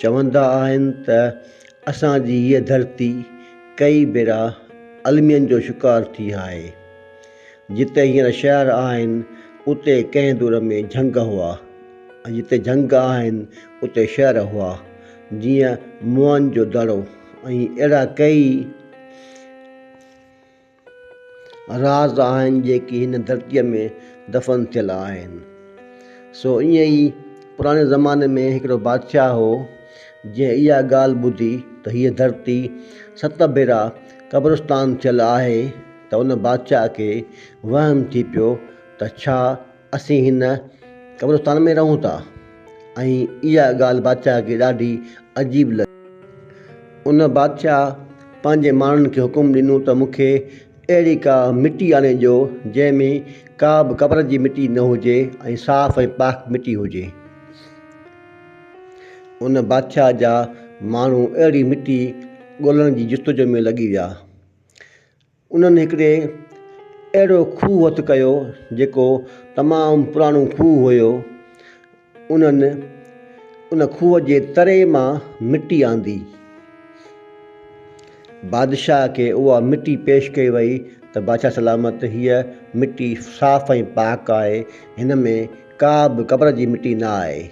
چوندا آهن ته اسان جي هيء ڌرتي ڪيئي ڀيرا المين جو شڪار ٿي آهي. جتي هينئر شهر آهن، اتي ڪنهن دور ۾ جهنگ هئا ۽ جتي جهنگ آهن، اتي شهر هئا، جيئن موئن جو دڙو ۽ اهڙا ڪيئي راز آهن جيڪي هن ڌرتيء ۾ دفن ٿيل آهن. سو ائين ئي پراڻي زماني ۾ هڪڙو بادشاهه هو، جنهن اها ڳالهه ٻڌي ته هيء ڌرتي ست ڀيرا قبرستان ٿيل آهي ته ان بادشاهه کي وهم ٿي پيو ته ڇا اسين هن قبرستان ۾ رهون ٿا؟ ۽ اها ڳالهه بادشاهه کي ڏاڍي عجيب لڳي. ان بادشاهه پنهنجي ماڻهن کي حڪم ڏنو ته مون کي اهڙي ڪا مٽي آڻي ڏيو، جنهن ۾ ڪا به قبر جي مٽي نه هجي ۽ صاف ۽ پاڪ مٽي هجي. ان بادشاهه جا ماڻهو اهڙي مٽي ڳولڻ جي جستجو ۾ لڳي ويا. انهن هڪڙي اهڙو کوهه هٿ ڪيو جيڪو تمام پراڻو کوهه هيو. انهن ان کوهه جي تري مان مٽي آندي. بادشاهه کي اها مٽي پيش ڪئي وئي ته بادشاهه سلامت هيء مٽي صاف ۽ پاڪ آهي، هن ۾ ڪا به قبر جي مٽي نه آهي.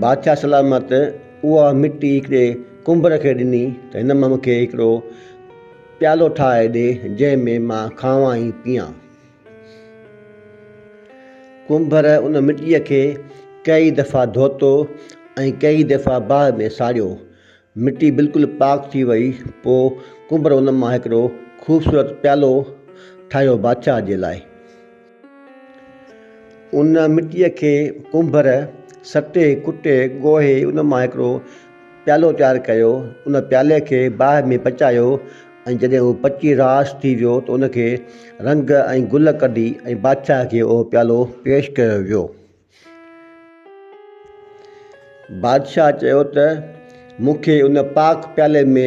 بادشاهه سلامت اها مٽي هڪڙي ڪنڀر کي ڏني ته هن مان مون کي هڪڙو پيالو ٺاهي ڏي جنهن ۾ مان کاوان ۽ پيئان. ڪنڀر ان مٽيء کي ڪيئي دفعا ڌوتو ۽ ڪيئي دفعا باهه ۾ ساڙيو. مٽي بلڪل پاڪ ٿي وئي. پوء ڪنڀر ان مان هڪڙو خوبصورت پيالو ٺاهيو بادشاهه جي لاء. ان مٽيء کي ڪنڀر سٽي، ڪٽي، ڳوهي ان مان هڪڙو پيالو تيار ڪيو. ان پيالي کي باهه ۾ پچايو ۽ جڏهن اهو پچي راس ٿي ويو ته ان کي رنگ ۽ گل ڪڍي ۽ بادشاهه کي اهو پيالو پيش ڪيو ويو. بادشاهه چيو ته، مون کي ان پاڪ پيالي ۾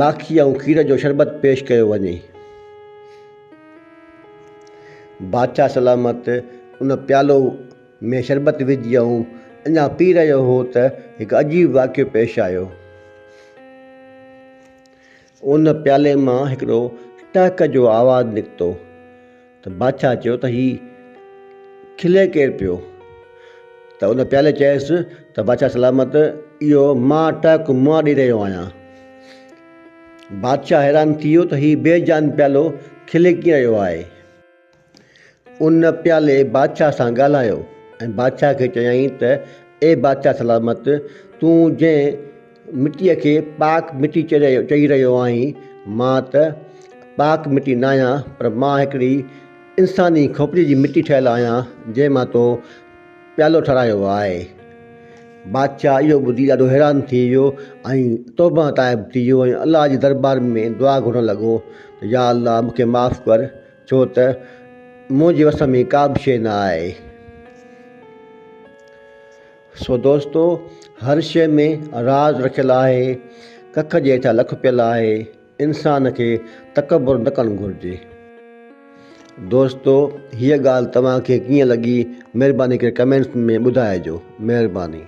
ماکي ۽ کير جو شربت پيش ڪيو وڃي. بادشاهه سلامت ان پيالو ۾ شربت وجهي ۽ اڃا پي رهيو هو ته هڪ عجيب واقعو پيش آيو. ان پيالي مان هڪڙو ٽهڪ جو آواز نڪتو. ته بادشاهه چيو ته هي کلي ڪير پيو؟ ته ان پيالي چيس ته بادشاهه سلامت اهو مان ٽهڪ منهن ڏئي رهيو آهيان. بادشاهه حيران ٿي ويو ته هي بي جان پيالو کلي ڪيئن رهيو آهي؟ ان پيالي بادشاهه سان ڳالهايو ۽ بادشاهه کي چيائين ته اي بادشاهه سلامت تون جنهن مٽيء کي پاڪ مٽي چئي رهيو آهين، مان ته پاڪ مٽي ناهيان، پر مان هڪڙي انساني کوپريء جي مٽي ٺهيل آهيان، جنهن مان تو پيالو ٺهرايو آهي. بادشاهه اهو ٻڌي ڏاڍو حيران ٿي ويو ۽ توبهه تائب ٿي ويو ۽ الله جي درٻار ۾ دعا گهرڻ لڳو ته يا الله مون کي معاف ڪر، ڇو ته منهنجي وس ۾ ڪا به شيء نه آهي. سو دوستو هر شيء ۾ راز رکيل آهي، ڪک جي هيٺان لک پيل آهي، انسان کي تڪبر نه ڪرڻ گهرجي. دوستو هيء ڳالهه توهان کي ڪيئن لڳي مهرباني ڪري ڪمينٽس ۾ ٻڌائجو. مهرباني.